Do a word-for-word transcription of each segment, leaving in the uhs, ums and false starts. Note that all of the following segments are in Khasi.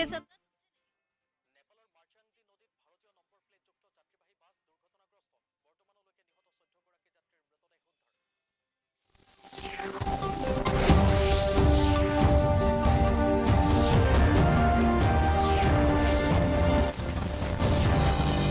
নেপালৰ মাৰ্চাংদি নদীত ভাৰতীয় নম্বৰ প্লেটযুক্ত যাত্ৰীবাহী বাছ দুৰ্ঘটনাগ্ৰস্ত। বৰ্তমানলৈকে নিহত চৈধ্য গৰাকী যাত্ৰীৰ মৃতদেহ উদ্ধাৰ।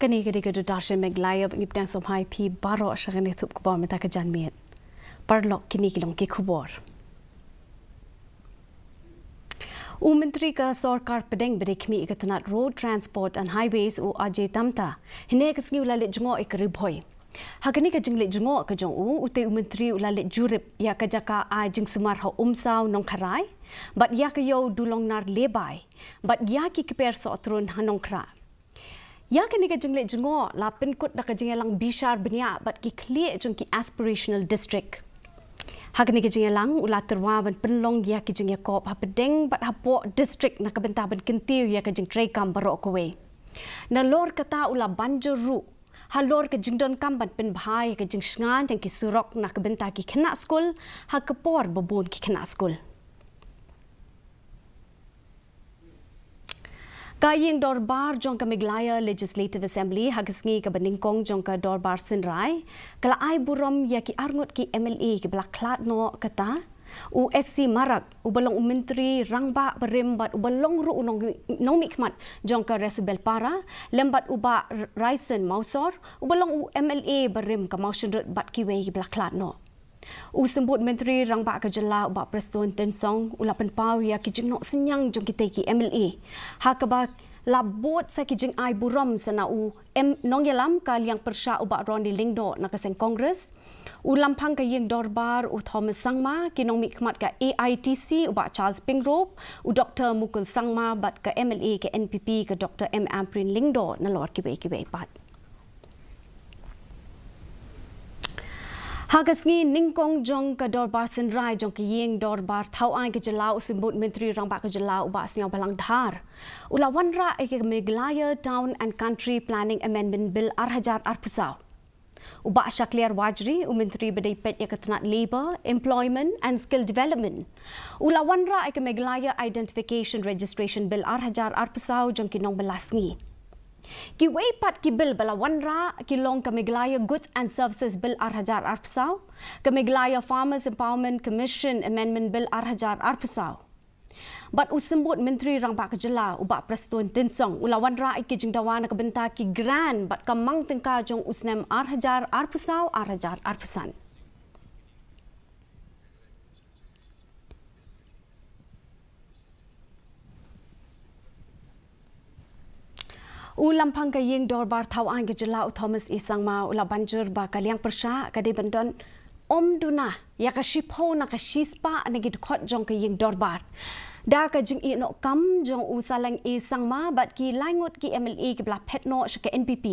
Kane ka dei ka Doordarshan Meghalaya, ngin ïa sngewbha ïa phi baroh sha kane ka thup khubor mynta ka janmiet. Paralok, kine ki long ki khubor. U Myntri ka Sorkar Pdeng ba dei khmih ïa ka tnat Road Transport and Highways, u Ajay Thamda, hynne ka sngi u la leit jngoh ïa ka Ri Bhoi. Ha kane ka jingleit jngoh ka jong u, utei u Myntri u la leit jurip ïa ka jaka ai jingsumar ha Umsaw Nongkharai, bad ïa ka ïew Dulongnar Lebai, bad ïa ki kper sohtrun ha Nongkhrah. Ïa kane ka jingleit jngoh la pynkut da ka jingïalang bishar bniah bad ki khlieh jong ki aspirational district. Ha kane ka jingïalang u la tyrwa ban pynlong ïa ki jingïakop hapdeng bad hapoh district na ka bynta ban kyntiew ïa ka jingtrei kam baroh kawei. Nalor kata u la ban jur ruh halor ka jingdonkam ban pynbha ïa ka jingshngaiñ tang ki surok na ka bynta ki khynnah skul ha ka por ba bun ki khynnah skul. Ka ïing dorbar jong ka Meghalaya Legislative Assembly ha ka sngi kaba nyngkong jong ka dorbar synrai ka la ai burom ïa ki arngut ki M L A kiba la khlad noh, kata u S C Marak, uba long u Myntri Rangbah barim bad uba long ruh u nong, nongmihkhmat jong ka Resubelpara, lem bad u Bah R-, Raisen Mawsor, uba long u M L A barim ka Mawshynrut bad kiwei kiba la khlad noh. U Symbud Myntri Rangbah ka Jylla u Bah Prestone Tynsong u la pynpaw ïa ki jingnoh synñiang jong kitei ki M L A ha kaba la bud sa ki jingai burom sa na u M, nongïalam ka liang pyrshah u Bah Ronnie Lyngdoh na ka seng Congress, u Lamphang ka ïing dorbar u Thomas Sangma, ki nongmihkhmat ka A I T C u Bah Charles Pyngrope, u Doktor Mukul Sangma, bad ka M L A ka N P P ka Doktor M Ampareen Lyngdoh, nalor kiwei kiwei pat. Ha ka sngi nyngkong jong ka dorbar synrai jong ka ïing dorbar thaw aiñ ka Jylla, u Symbud Myntri Rangbah ka Jylla u Bah Sniawbhalang Dhar u la wanrah ïa ka Meghalaya Town and Country Planning Amendment Bill ar hajar arphew saw. U Bah Shakliar Warjri, u Myntri ba dei peit ïa ka tnat Labour, Employment and Skill Development, u la wanrah ïa ka Meghalaya Identification Registration Bill ar hajar arphew saw jong ki nongbylla sngi. Kiwei pat ki bill ba la wanrah ki long ka Meghalaya Goods and Services Bill ar hajar arphew saw, ka Meghalaya Farmers Empowerment Commission Amendment Bill ar hajar arphew saw. Bad u Symbud Myntri Rangbah ka Jylla u Bah Prestone Tynsong u la wanrah ïa ki jingdawa na ka bynta ki grant bad ka mang tyngka jong u snem ar hajar arphew saw ar hajar arphew san. U Lamphang ka ïing dorbar thaw aiñ ka Jylla u Thomas A Sangma u la ban jur ba ka liang pyrshah ka dei ban don ym duna ïa ka shiphew na ka shispah na ki dkhot jong ka ïing dorbar. Da ka jingïehnoh kam jong u Saleng A Sangma bad ki lai ngut ki M L A kiba la phet noh sha ka N P P,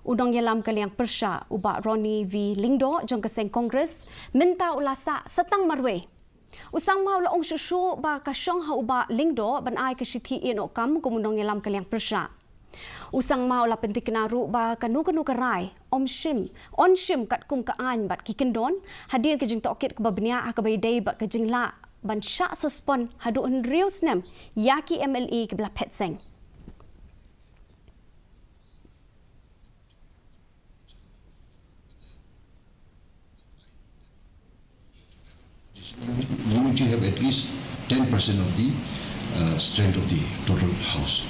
u nongïalam ka liang pyrshah u Bah Ronnie V Lyngdoh jong ka seng Congress mynta u la sah sa tang marwei. U Sangma u la ong shuh shuh ba ka shong ha u Bah Lyngdoh ban ai ka shithi ïehnoh kam kum u nongïalam ka liang pyrshah. U Sangma u la pyntikna ruh ba kano kano ka rai ym shim, yn shim katkum ka aiñ bad ki kyndon hadien ka jingtohkit kaba bniah ha kaba ïadei bad ka jinglah ban shah suspend haduh hynriew snem ïa ki M L A kiba la phet seng. You need to have at least ten percent of the uh, strength of the total house.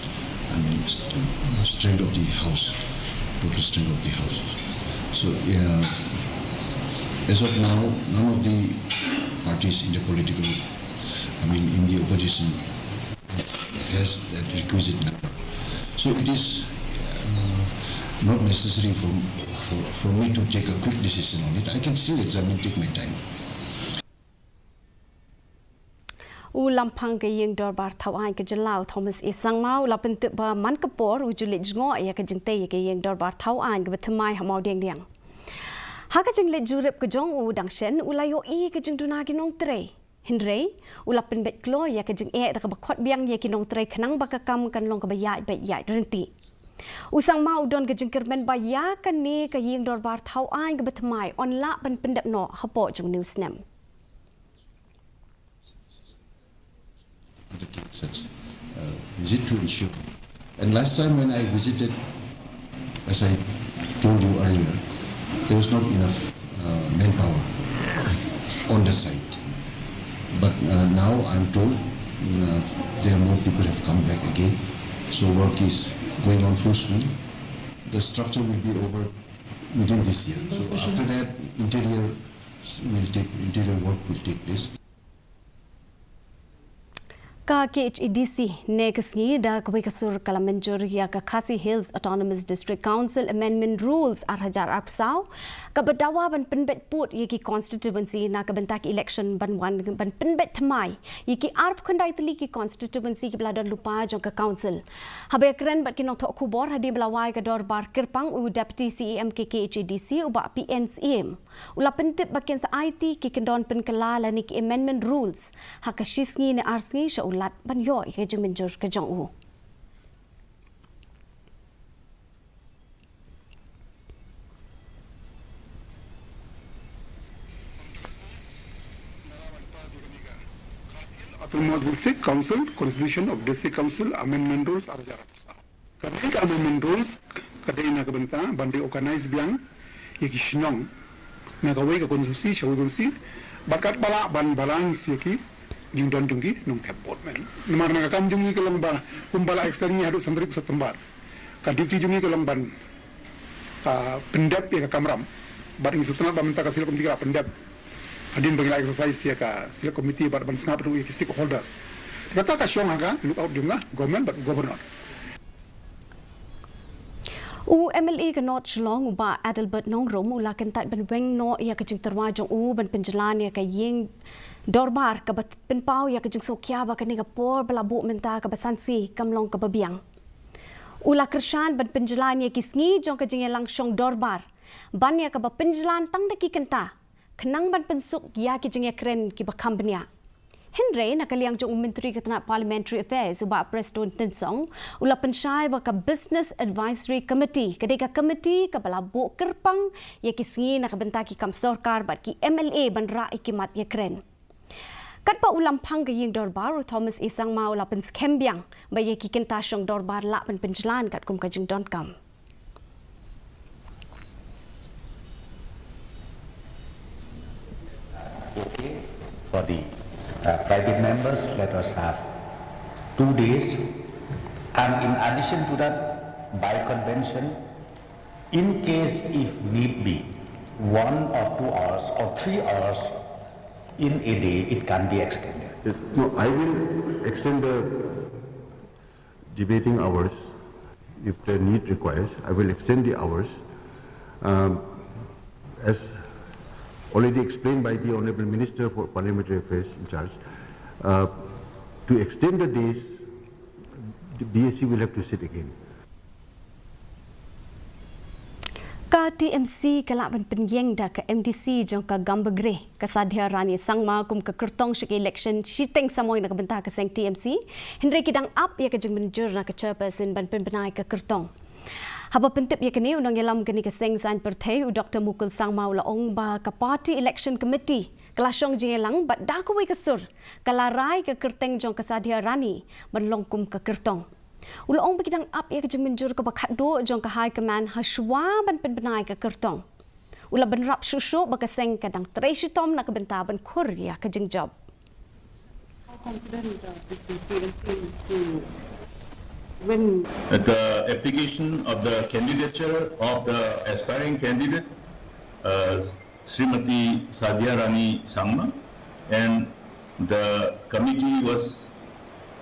I mean, st- strength of the house, total strength of the house. So, uh, as of now, none of the parties in the political, I mean, in the opposition, has that requisite number. So it is uh, not necessary for, for, for me to take a quick decision on it. I can still examine, take my time. U Lamphang ka ïing dorbar thaw aiñ ka Jylla u Thomas A Sangma u la pyntip ba man ka por u ju leit jngoh ïa ka jingtei ïa ka ïing dorbar thaw aiñ kaba thymmai ha Mawdiangdiang. Ha ka jingleit jurip ka jong u dang shen u la ïohi ka jingduna ki nongtrei. Hynrei u la pynbeit kloi ïa ka jingeh da kaba khot biang ïa ki nongtrei khnang ba ka kam kan long kaba ïaid beit ïaid ryntih. U Sangma u don ka jingkyrmen ba ïa kane ka ïing dorbar thaw aiñ kaba thymmai yn lah ban pyndep noh hapoh jong une u snem. visit to ensure. And last time when I visited, as I told you earlier, there was not enough uh, manpower on the site. But uh, now I'm told uh, there are more people have come back again. So work is going on full swing. The structure will be over within this year. So after that, interior will take interior work will take place. Ka K H A D C ne ka sngi da kawei ka sur ka la mynjur ïa ka Khasi Hills Autonomous District Council Amendment Rules ar hajar arphew saw, kaba dawa ban pynbeit pud ïa ki constituency na ka bynta ki election ban wan ban pynbeit thymmai ïa ki arphew khyndai tylli ki constituency kiba la don lypa jong ka council. Haba ïakren bad ki nongthoh khubor hadien ba la wai ka dorbar kyrpang, u Deputy C E M ka K H A D C, u Bah P N Syiem, u la pyntip ba kin sa aiti ki kyndon pynkylla lane ki amendment rules ha ka shi sngi ne ar sngi sha u Lat ban ïoh ïa ka jingmynjur ka jong u. Autonomous District Council, Constitution of District Council, Amendment Rules, ar hajar arphew saw. Ka dei ka amendment rules, ka dei na ka bynta ban reorganize biang ïa ki shnong na kawei ka constituency sha kawei constituency, bad katba lah ban balance ïa ki jingdon jong ki nongthep vote, men. Namar na ka kam jong ngi ka long ba kumba la extend ngi haduh san tarik September. Ka duty jong ngi ka long ban, ah, pyndep ïa ka kamram. Bad ngi sngewtynnat ba mynta ka select committee ka la pyndep hadien ba ngi la exercise ïa ka select committee bad ban sngap ruh ïa ki stakeholders. Kata ka shong ha ka lookout jong ka government bad governor. U M L A ka North Shillong, u Bah Adelbert Nongrum, u la kyntait ban weng noh ïa ka jingtyrwa jong u ban pynjlan ïa ka ïing dorbar kaba pynpaw ïa ka jingsngewkhia ba kane ka por ba la buh mynta kaba san sngi kam long kaba biang. U la kyrshan ban pynjlan ïa ki sngi jong ka jingïalang shong dorbar ban ïa kaba pynjlan tang da ki kynta, khnang ban pynsuk ïa ki jingïakren kiba kham bniah. Hynrei na ka liang jong u Myntri ka tnat Parliamentary Affairs, u Bah Prestone Tynsong, u la pynshai ba ka Business Advisory Committee ka dei ka committee kaba la buh kyrpang ïa ki sngi na ka bynta ki kam sorkar bad ki M L A ban rah ïa ki mat ïakren. Katba u la ïalam phang ka ïing dorbar, u Thomas A Sangma u la pynskhem biang ba ïa ki kynta shong dorbar lah ban pynjlan katkum ka jingdonkam. Okay, for the uh, private members, let us have two days. And in addition to that, by convention, in case if need be, one or two hours or three hours in a day, it can be extended. Yes. No, I will extend the debating hours, if the need requires, I will extend the hours. Um, as already explained by the Honorable Minister for Parliamentary Affairs in charge, uh, to extend the days, the B A C will have to sit again. Ka T M C ka lah ban pynïeng da ka M D C jong ka Gambegre, ka Sadhya Rani Sangma, kum ka kyrtong sha ka election shiteng samoi na ka bynta ka seng T M C, hynrei ki dang ap ïa ka jingmynjur na ka chairperson ban pynbna ïa ka kyrtong. Haba pyntip ïa kane, u nongïalam kane ka seng saiñ pyrthei, u Doktor Mukul Sangma, u la ong ba ka Party Election Committee ka la shong jingïalang bad da kawei ka sur ka la rai ka kyrteng jong ka Sadhya Rani ban long kum ka kyrtong. U la ong ba ki dang ap ïa ka jingmynjur kaba khatduh jong ka High Command hashwa ban pynbna ïa ka kyrtong. U la bynrap shuh shuh ba ka seng ka dang trei shitom na ka bynta ban khur ïa ka jingjop. How confident uh, is the T M C to win? The application of the candidature of the aspiring candidate, uh, Srimati Sadhya Rani Sangma, and the committee was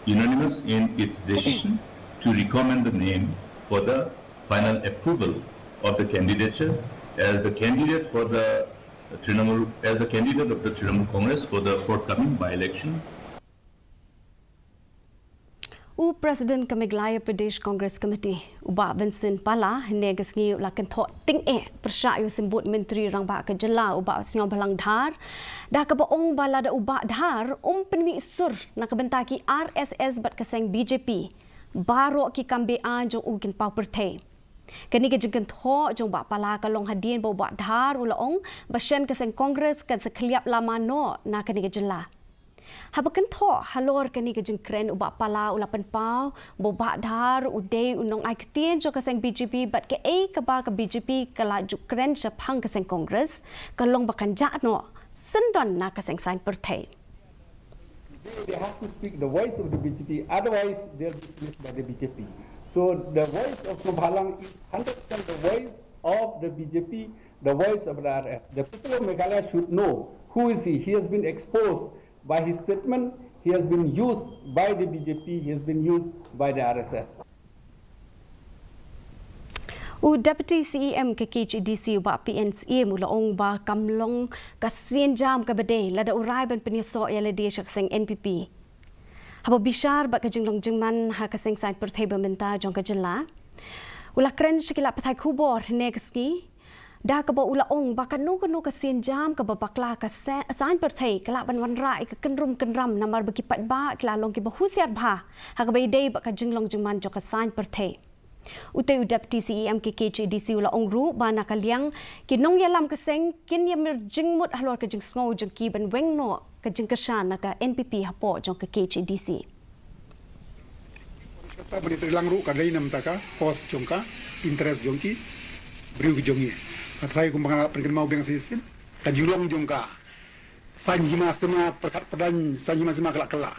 unanimous in its decision to recommend the name for the final approval of the candidature as the candidate for the Trinamool, as the candidate of the Trinamool Congress for the forthcoming by-election. U President ka Meghalaya Pradesh Congress Committee, u Bah Vincent Pala, hynne ka sngi u la kynthoh tyngeh pyrshah ïa u symbud Myntri Rangbah ka jylla, u Bah Sniawbhalang Dhar, da kaba ong ba lada u Bah Dhar um pynmih sur na ka bynta ki R S S bad ka seng B J P, baroh ki kam be-aiñ jong u kin paw pyrthei. Kane ka jingkynthoh jong Bah Pala ka long hadien ba u Bah Dhar u la ong ba shen ka seng Congress kan sa khylliap lama noh na kane ka jylla. Haba kynthoh halor kane ka jingkren, u Bah Pala u la pynpaw ba u Bah Dhar u dei u nongai ktien jong ka seng B J P bad kaei kaba ka B J P ka la ju kren shaphang ka seng Congress ka long ba kan jah noh syndon na ka seng saiñ pyrthei. They, they have to speak the voice of the B J P, otherwise they'll be dismissed by the B J P. So the voice of Snow Bhalang is hundred percent the voice of the B J P, the voice of the R S. The people of Meghalaya should know who is he. He has been exposed by his statement. He has been used by the B J P. He has been used by the R S S. U Deputy C E M ka K H A D C, u Bah P N Syiem, u la ong ba kam long ka sienjam kaba dei lada u rai ban pynïasoh ïa lade sha ka seng N P P. Haba bishar bad ka jinglong jingman ha ka seng saiñ pyrthei ba mynta jong ka jylla, u la kren sha ki lad pathai khubor hynne ka sngi da kaba u la ong ba kano kano ka sienjam kaba bakla ka sa-, saiñ pyrthei ka lah ban wanrah ïa ka kynrum kynram namar ba ki paidbah ki la long kiba husiar bha ha kaba ïadei bad ka jinglong jingman jong ka saiñ pyrthei. Utei u Deputy C E M ka K H A D C u la ong ruh ba na ka liang ki nongïalam ka seng kin ïamir jingmut halor ka jingsngew jong ki ban weng noh ka jingkyrshan na ka N P P hapoh jong ka K H A D C. Kata ba dei tyrlang ruh ka dei na bynta ka cause jong ka interest jong ki briew ki jong ngi. Nga tharai kumba nga pynkynmaw biang shisien, ka jinglong jong ka saiñ hima sima pyrkhat pyrdain, saiñ hima sima kylla kylla.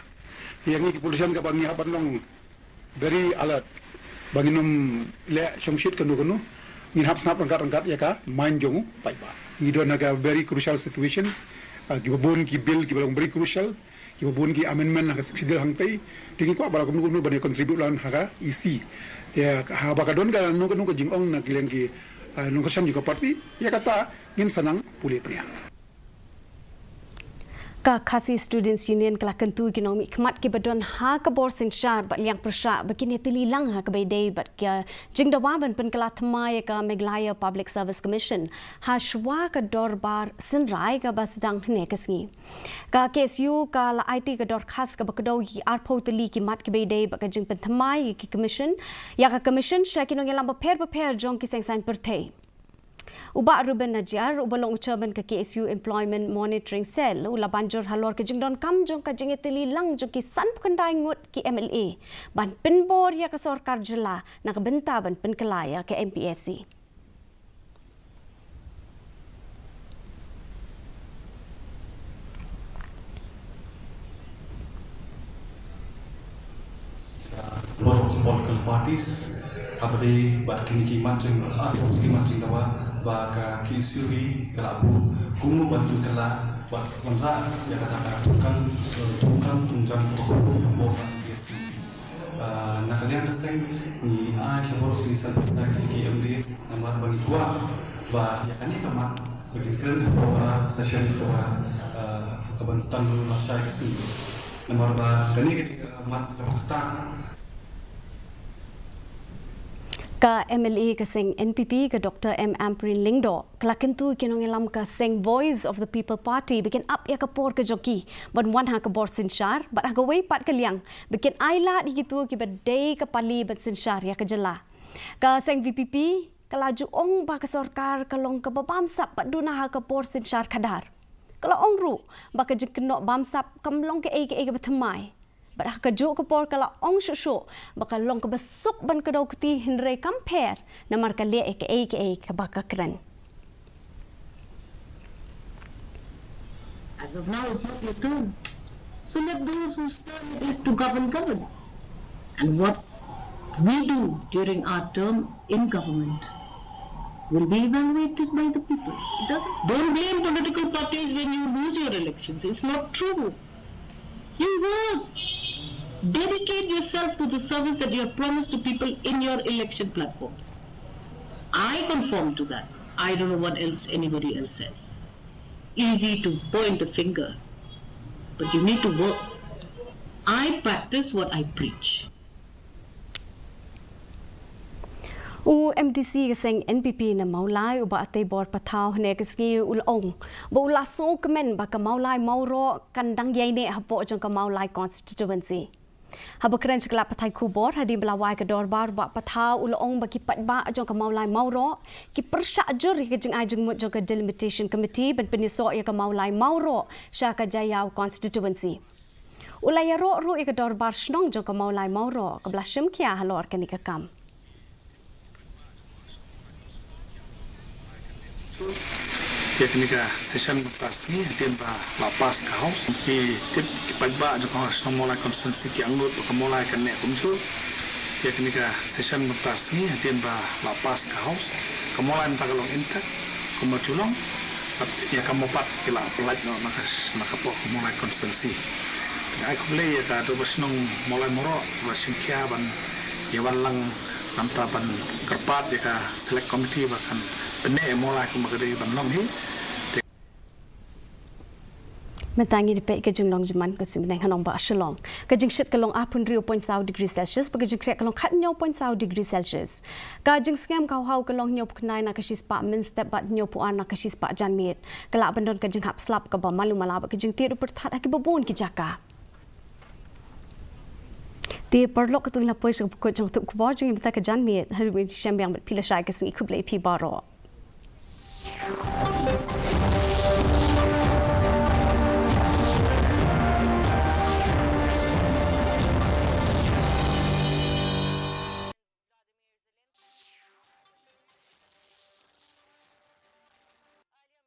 Ïa ngi ki politician kaba ngi hap ban long very alert ba ngin ym leh shongshit kano kano, ngin hap sngap ryngkat ryngkat ïa ka mind jong u paidbah. Ngi don ha ka very crucial situation. Ah, kiba bun ki bill kiba long very crucial, kiba bun ki amendment ha ka Sixth Schedule hangtei. Te ngi kwah ba la kumno kumno ban ïa contribute lang ha ka E C. Te haba ka don kano kano ka jingong na ki liang ki, ah, nongkyrshan jong ka party, ïa kata ngin sa nang pule pyrshah. Ka Khasi Students Union ka la kyntu ïa ki nongmihkhmat kiba don ha ka bor synshar bad liang pyrshah ba kin ïatylli lang ha kaba ïadei bad ka jingdawa ban pynkylla thymmai ïa ka Meghalaya Public Service Commission ha shuwa ka dorbar synrai kaba sdang hynne ka sngi. Ka K S U ka la aiti ka dorkhas kaba kdew ïa ki arphew tylli ki mat kiba ïadei bad ka jingpynthymmai ïa ki commission, ïa ka commission sha ki nongïalam bapher bapher jong ki seng saiñ pyrthei. U Bah Reuben Najiar, uba long u chairman ka K S U Employment Monitoring Cell, u la ban jur halor ka jingdonkam jong ka jingïatylli lang jong ki sanphew khyndai ngut ki M L A ban pynbor ïa ka sorkar jylla na ka bynta ban pynkylla ïa ka M P S C. Baroh ki political parties haba dei bad kine ki mat jing, ah, ki mat jingdawa ba ka K S U ka la buh kumno ban pynkylla bad wanrah ïa kata ka tungkang, tungkang tungjam kaba khuid hapoh ka K S U. Ah, na ka liang ka seng ngi ai sha baroh ki seng na ki M D A namar ba ngi kwah ba ïa kane ka mat ba kin kren hapoh ka session kaba, ah, kaban sdang ruh lashai ka sngi. Namar ba kane ka dei ka mat kaba ktah. Ka M L A ka seng N P P ka Doctor M Ampareen Lyngdoh ka la kyntu ïa ki nongïalam ka seng Voice of the People Party ba kin ap ïa ka por ka jong ki ban wan ha ka bor synshar bad ha kawei pat ka liang ba kin ailad ïa kito kiba dei ka pali ban synshar ïa ka jylla. Ka seng V P P ka la ju ong ba ka sorkar ka long kaba bamsap bad duna ha ka bor synshar khadar. Ka la ong ruh ba ka jingkynnoh bamsap kam long kaei kaei kaba thymmai. Bad ha kajuh ka por ka la ong shuh shuh ba ka long kaba suk ban kdew kti hynrei kam pher namar ka leh ïa kaei kaei kaba ka kren. As of now, it's not your turn. So let those whose turn it is to govern, govern. And what we do during our term in government will be evaluated by the people. It doesn't. Don't blame political parties when you lose your elections. It's not true. You work. Dedicate yourself to the service that you have promised to people in your election platforms. I conform to that. I don't know what else anybody else says. Easy to point the finger, but you need to work. I practice what I preach. U M D C ka seng N P P na Mawlai, u Bah Ateibor Pathaw, hynne ka sngi u la ong ba u la sngewkmen ba ka Mawlai Mawroh kan dang ïaineh hapoh jong ka Mawlai constituency. Haba kren sha ki lad pathai khubor hadien ba la wai ka dorbar, u Bah Patha u la ong ba ki paidbah jong ka Mawlai Mawroh ki pyrshah jur ïa ka jingai jingmut jong ka Delimitation Committee ban pynïasoh ïa ka Mawlai Mawroh sha ka Jaïaw constituency. U la ïaroh ruh ïa ka dorbar shnong jong ka Mawlai Mawroh kaba la shim khia halor kane ka kam. Ïa kane ka session mynta ka sngi hadien ba la pass ka House, ngi tip ki paidbah jong ka House Mawlai constituency ki angnud ba ka Mawlai kan neh kumjuh. Ïa kane ka session mynta ka sngi hadien ba la pass ka House, ka Mawlai mynta ka long intact kumba ju long. Ïa ka Mawpat ki la pyllait noh na ka, na ka pok ka Mawlai constituency. Ai khublei ïa ka dorbar shnong Mawlai Mawroh ba shim khia ban ïa wan lang namar ban kyrpad ïa ka select committee ba kan pynneh ïa Mawlai kumba ka dei ban long hi. Mynta ngin ïa peit ka jinglong jingman ka suiñ bneng ha nongbah Shillong. Ka jingshit ka long arphew hynriew point saw degree Celsius bad ka jingkhreh ka long khathynñiew point saw degree Celsius. Ka jingsngem ka haw ka long hynñiewphew khyndai na ka shispah mynstep bad hynñiewphew ar na ka shispah janmiet. Ka lah ban don ka jinghap slap kaba malu mala bad ka jingtied u pyrthat ha kiba bun ki jaka. Te paralok, katto ngi la poi sha ka bakut jong ka tup khubor jong ngi mynta ka janmiet. Haduh ban ïashem biang bad phi lashai ka sngi, khublei phi baroh.